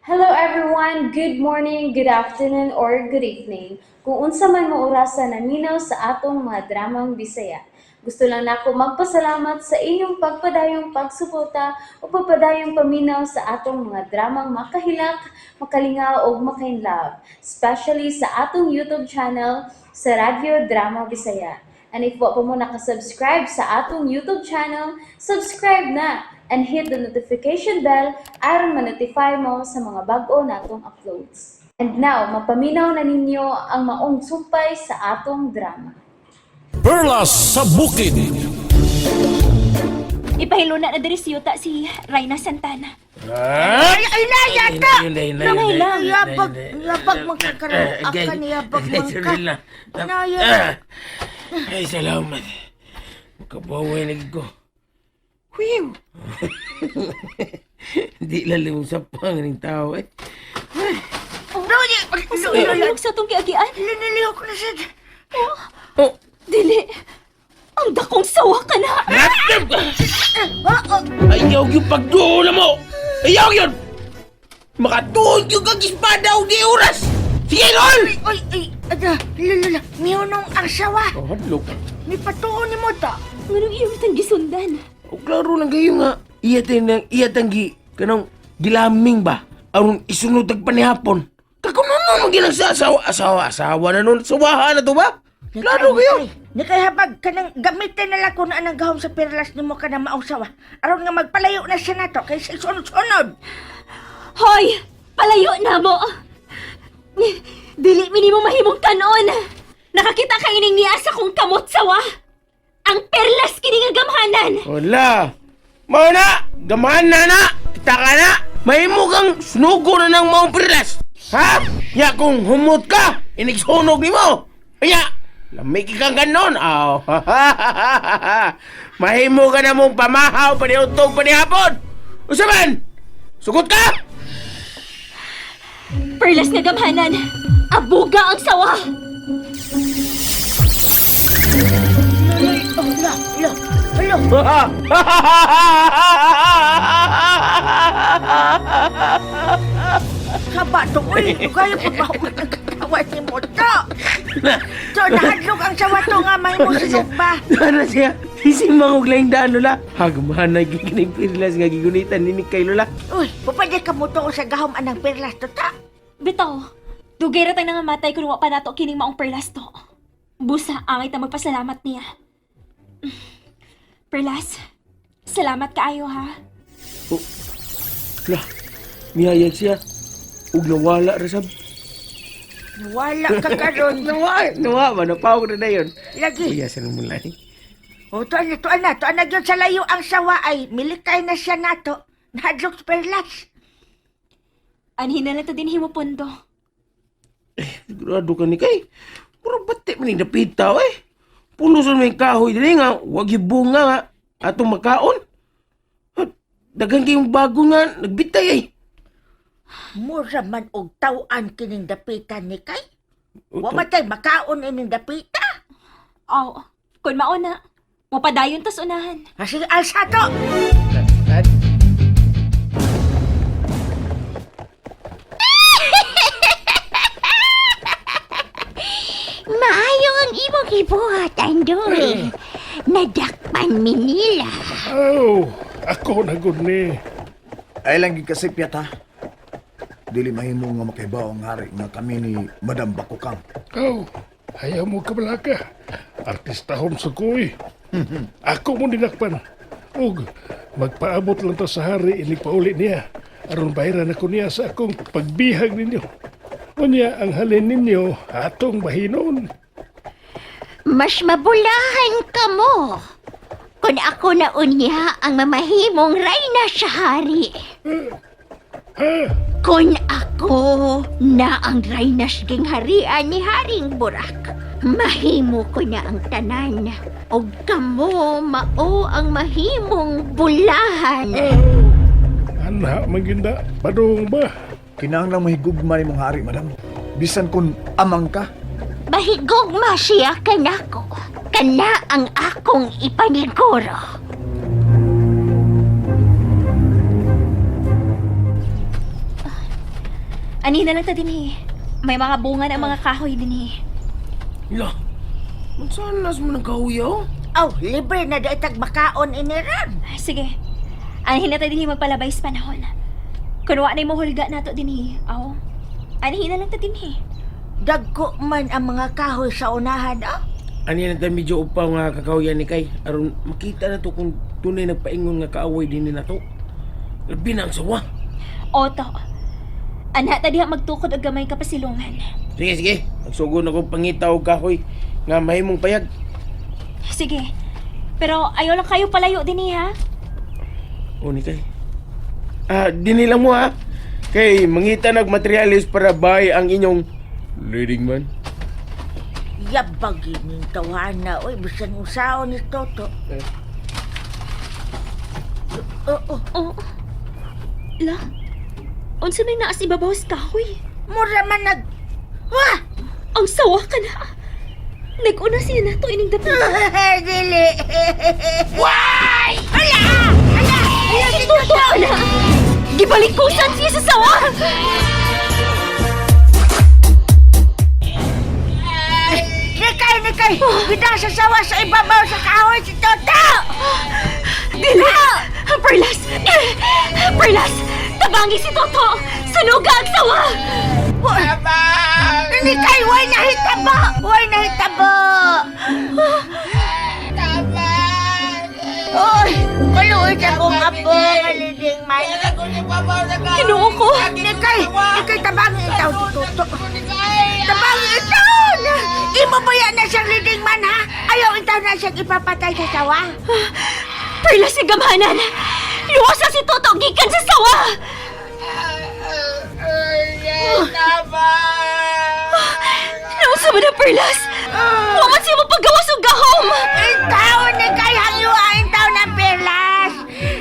Hello everyone! Good morning, good afternoon, or good evening. Kung unsa man mo orasa naminaw sa atong mga dramang Bisaya. Gusto lang nako magpasalamat sa inyong pagpadayong pagsuporta o pagpadayong paminaw sa atong mga dramang makahilak, makalingaw ug makainlove, especially sa atong YouTube channel sa Radyo Drama Bisaya. And if wa pa mo nakasubscribe sa atong YouTube channel, subscribe na and hit the notification bell aron ma-notify mo sa mga bag-o natong uploads. And now, mapaminaw na ninyo ang maong sumpay sa atong drama. Perlas sa Bukid. Ipahiluna na diri siyuta si Reyna Santana. Ay, ay, naya ta! Nangay lang. Yabag, yabag man ka karon. Akan yabag man ka. Naya. Ay, salamat. Makabaway lagi ko. Whew! Di lalim sa panganing tao eh. Unsa may nahimog sa atong giagian? Linilihok na siya. Oh, Dili. Ang dakong sawa ka na. Rattap ka! Ayaw yung pagduo na mo! Ayaw yun! Makatuon yung kag espada o di oras! Sige, lol! Ay, ay, ada, lala, miyunong asawa. Oh, hadlok. May patuon ni mo ta. Nganong iyong itang gisundan? O klaro lang kayo nga. Iya tayo nang iya tanggi. Kanang gilaming ba? Aron isunod tag panihapon. Kakuno mo ginang sa asawa, asawa, asawa na nun. Sawahan na to ba? Klaro kayo. Nikay habag ka nang gamitin na lang kung anang gahom sa perlas nimo ka na maong sawa. Aron nga magpalayo na siya nato kay sa sunod-sunod. Hoy! Palayo na mo! Dili minimo mahimong kanon! Nakakita ka ining niya sa kong kamot sawa! Ang perlas kini nga gamhanan! Wala. Mao na! Gamahan na na! Kita ka na! Mahimo kang sunugo na ng maong perlas! Ha? Ya kung humot ka, inigsunog nimo! Anya, lamig kang ganon! Aw. Mahimo ka na mong pamahaw, paniutog, panihapon! Unsa man? Sugot ka! Perlas nga gamhanan! Abuga ang sawa! Oh, la, la, la. Saba to, uy. Kaya pa ba ako nagkatawa ni mo to? So, nahadlok ang sawa to nga may mo sunog ba? Ano siya? Isimang og laing daan, Lola. Hagmahan na gikinig perlas nga gigunitan ni kay Lola. Uy, pupwede ka mo to sa gahom anang perlas to ta. Bitaw, dugay ra tang nangamatay kung wa pa nato kining maong perlas to. Busa, angay ta magpasalamat niya. Perlas, salamat kaayo ha. Oh. Lah, mihayag siya. Ug nawala ra sab. Wala ka karon. Nawa, nawa ba napawag na dayon. Lagi. Iya sa mulay. O, tuan na, tuan na, tuan na gyud sa layo ang sawa ay milikay na siya nato. Nahadlok sa perlas. Anhin na lang to din himo pondo. Sigurado ka ni kay. Puro bati man ning dapita eh. Pulos man may kahoy dili nga wag bunga nga atong makaon. Ha, daghan kayong bago nga nagbitay eh. Mura man og taw-an kining dapitan ni kay. Wa man tay makaon ining dapita. Aw, kun mao na, mapadayon tas unahan. Ah, sige, alsa to. Maayo ang imong gibuhat, Andoy. Nadakpan mi nila. Aw, ako na gud ni. Ay lang gyud kasi piyat ha. Dili mahimo nga makaibaw ang hari nga kami ni Madam Bakukang. Aw, ayaw mo kabalaka. Artistahon sa ko eh. Ako mo dinakpan. Ug, magpaabot lang ta sa hari inig pauli niya. Aron bayaran ako niya sa akong pagbihag ninyo. Unya ang halin ninyo atong bahinon. Mas mabulahan ka mo. Kung ako na unya ang mamahimong reyna sa hari. Kung ako na ang reyna sa gingharian ni Haring Burak, mahimo ko na ang tanan. Og kamo mao ang mahimong bulahan. Ana, maginda, padung ba? Kinahanglang mahigugma nimong hari, Madam. Bisan kung amang ka. Mahigugma siya kanako. Kana ang akong ipaniguro. Ani na lang ta dinhi. May mga bunga na ang mga kahoy dinhi. La, magsanas mo ng kahuyaw? Aw, libre na dahil tag makaon iniran. Sige. Anhin na ta dinhi magpalabay sa panahon. Kun wa na mohulga nato dinhi. Aw. Anhin na lang ta dinhi. Dagko man ang mga kahoy sa unahan, ah. Ani na ta medyo upaw nga kakahuyan ni Kay. Aron makita na to kung tunay nagpaingon nga kaaway din ni nato. Labi na ang sawa. Oto. Anha ta diha magtukod og gamay kapasilungan. Sige, sige. Magsugod ako pangita og kahoy nga mahimong payag. Sige. Pero ayaw lang kayo palayo dinhi ha. O ni Kay. Ah, dinhi lang mo ha. Kay mangita nag materialis para bay ang inyong leading man. Yabag ining tawana, oy, bisan usaon ni Toto. Eh. Oo, Oh. La. Unsa may naas ibabaw sa kahoy? mura man nag... Wah! Ang sawa ka na. Nag-una siya nato ining dapit. Dili! Why? Ala! Ala! Ala! Si Toto ka na. Gibalikusan siya sa sawa. Nikay, nikay! Bida sa sawa sa ibabaw sa kahoy si Toto! Dili! Perlas! Perlas! Tabangi si Toto! Sunuga ang sawa! Nikay, way nahitabo! Way nahitabo! Oy! Kaluoy sa kong apo, maliding man. Kinuo ko! Nikay! Nikay, tabangi itaw si Toto. Tabangi itaw! Imo ba yan na siyang leading man, ha? Ayaw itaw na siyang ipapatay sa sawa? Perlas si gamhanan! Luwasa si Toto gikan sa sawa! Nausa mo na, Perlas! Huwag siya mo paggawas og gahom! Itaw, Nikay, hangyua, itaw ng perlas!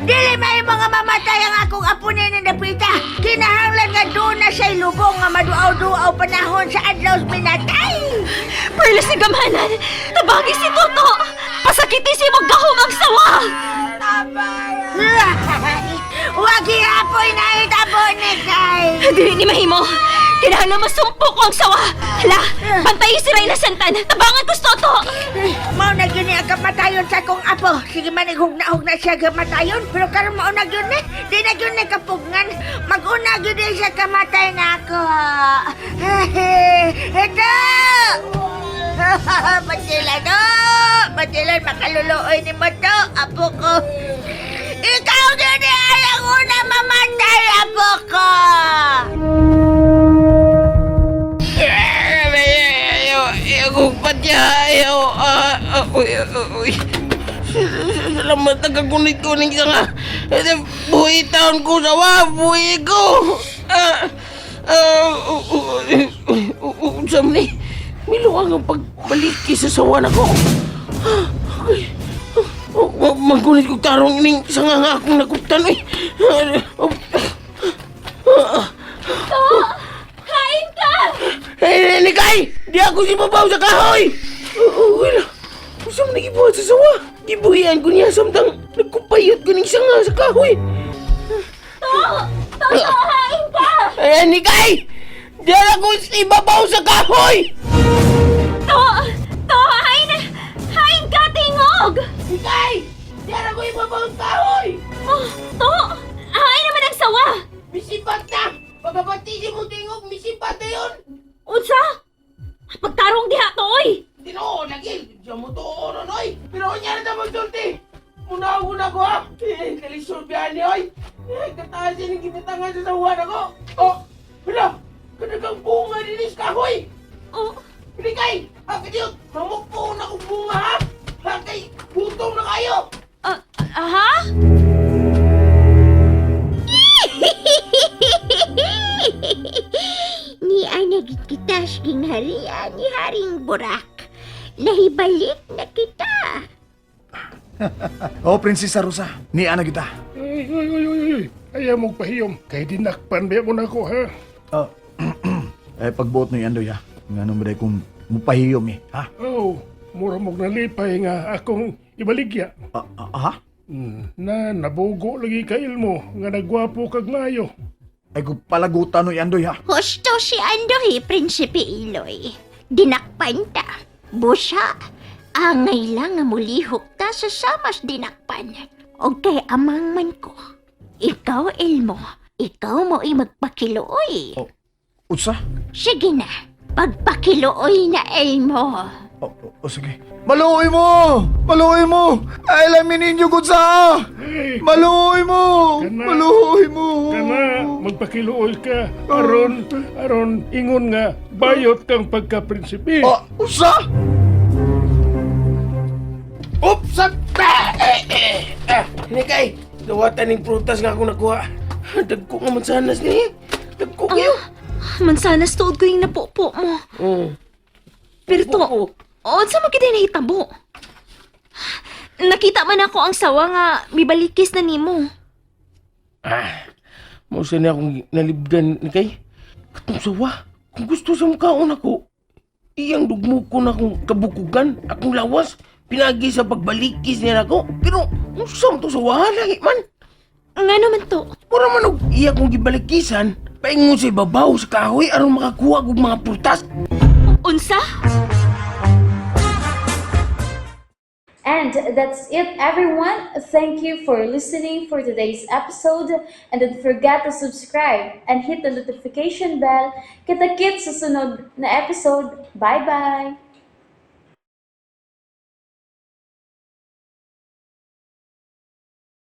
Dili may mga mamatay ang akong apo ni Napita. Kinahanglan nga doon na siya'y lubong nga maduaw-duaw panahon sa adlaw minatay. Perlas si gamhanan! Tabangi si Toto! Pasakiti siya mo gahom ang sawa! Wag hiapoy na itabo, Nikay! Dili ni mahimo! Kinahanglan masumpok ko ang sawa! Hala! Bantayi si Reyna Santan! Tabangan ko si Toto! Mao na gyud ni ang kamatayon sa akong apo. Sige man hugna-hugna siya kamatayon, pero karon mao na gyud ni, di na gyud ni kapugngan. Mag-una gyud ni siya kamatay na ako. Ito! Patila no! Patila, makaluluoy ni mo to, apo ko. Ikaw gyud ni ay ang una mamatay, apo ko! Ayaw, ayaw kong patya. Ayaw. Ah, uy, uy, uy. Salamat nagkagunit ko ng isang ah. Buhi taon ko sawa. Buhi ko. Ah, ah, Unsa man ni? Miluwang ang pagbaliki sa sawa na ko. Okay. Maggunit ko tarong ining isang nga akong nakuptan. Uy. Kain ka! Eh, Nikay! Di ako si babaw sa kahoy! Wala. Gusto mo nagibuhat sa sawa? Gibuhian ko niya samtang nagkupayot ko ng sanga sa kahoy. Toto, hain ka! Eh, Nikay! Di ako si babaw sa kahoy! To! To! Hain! Hain ka, tingog! Nikay! Di ako ibabaw sa kahoy! Oh, to! Hain naman ang sawa! Misipat na! Pagkapatisi mo tingog, misipat na yun! Unsa? Pagtarong diha to, oy! Tinoo, lagi! Diyan mo to, noy! Pero kanya na magsulti! Muna ko ha! Eh, kalisod biyan ni oy! Eh, kataasin ang gibitangan sa sawan ako! Oh! Hala! Kanagang bunga din is kahoy! Oh, Binigay! Ha, kadiyot! Mamukpo na kong bunga ha! Ha, kay gutom na kayo! ah, aha? Ni anagit kita gingharian ni Haring Burak. Nahibalik na kita. Oh, Prinsesa Rosa, ni ana kita. Ay, ay, ay, ay, ay. Ayaw mong pahiyom. Kay dinakpan ba mo na ako, ha? Oh. Eh, pagbuot ni Andoy ha. Nga nung ba kung mupahiyom eh, ha? Oh, mura mong nalipay nga akong ibaligya. Ah, ah, ha? Na nabugo lagi ka ilmo nga nagwapo kag mayo. Ay kung palagutan no Andoy ha. Husto si Andoy, Prinsipe Iloy. Dinakpan ta. Busa, angay lang nga mulihok ta sa samas dinakpan. Og kay amang man ko. Ikaw, Elmo, ikaw mo ay magpakiluoy. Unsa? Sige na, pagpakiluoy na, Elmo. O, o, o, sige. Maluoy mo! Maluoy mo! Ay, lamin ninyo kung sa! Hey, Maluoy mo! Kana. Maluoy mo! Kana, magpakiluoy ka. Aron, aron, ingon nga, bayot kang pagka-prinsipe. Oh, unsa? Oops! Ah! Eh, eh, ah, Nikay, dawatan ning prutas nga akong nakuha. Dagko nga mansanas ni. Dagko kayo. Mansanas tuod ko yung napupo mo. Pero to, unsa man gid nahitabo? Nakita man ako ang sawa nga mibalikis na nimo. Ah, mo sa niya akong nalibgan ni kay. Katong sawa, kung gusto sa mukhaon ako, iyang dugmo ko na akong kabukugan, akong lawas, pinagi sa pagbalikis niya nako. Pero, unsa man to sawa, lagi man. Nga naman to. Mura man og iya kong gibalikisan, paingon sa ibabaw sa kahoy aron makakuha og mga prutas. Unsa? And that's it, everyone. Thank you for listening for today's episode. And don't forget to subscribe and hit the notification bell. Kita-kits sa sunod na episode. Bye-bye!